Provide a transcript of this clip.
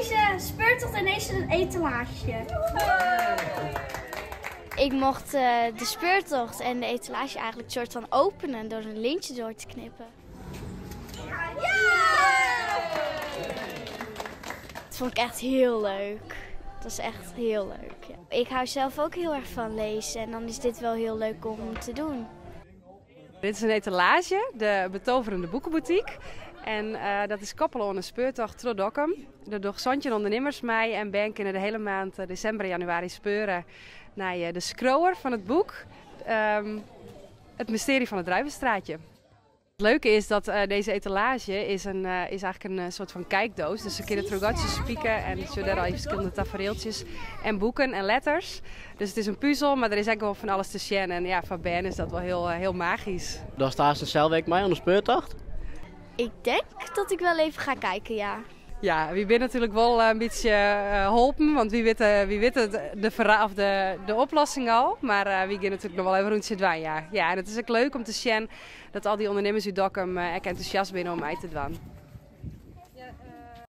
Deze speurtocht en deze etalage. Ik mocht de speurtocht en de etalage eigenlijk soort van openen door een lintje door te knippen. Dat vond ik echt heel leuk. Dat is echt heel leuk. Ja. Ik hou zelf ook heel erg van lezen en dan is dit wel heel leuk om te doen. Dit is een etalage, de betoverende boekenboutique. En dat is koppelen aan een speurtocht troch Dokkum. Der dogge 17 ûndernimmers mei en bern kinne de hiele maand desimber en januari speure nei de skriuwer fan it boek. Het mysterie van het Druivenstraatje. Het leuke is dat deze etalage is eigenlijk een soort van kijkdoos. Dus ze kunnen trogatjes spieken en zo daar al verschillende tafereeltjes en boeken en letters. Dus het is een puzzel, maar er is eigenlijk wel van alles te zien. En voor Ben is dat wel heel magisch. Daar staat ze zelf ook mee aan de speurtocht? Ik denk dat ik wel even ga kijken, ja. Ja, wie bent natuurlijk wel een beetje holpen, want wie weet wie weet het, de verra-, of de oplossing al. Maar wie gaat natuurlijk nog wel even rondje dwaan, ja. Ja, en het is ook leuk om te zien dat al die ondernemers uit Dokkum echt enthousiast zijn om mij te doen.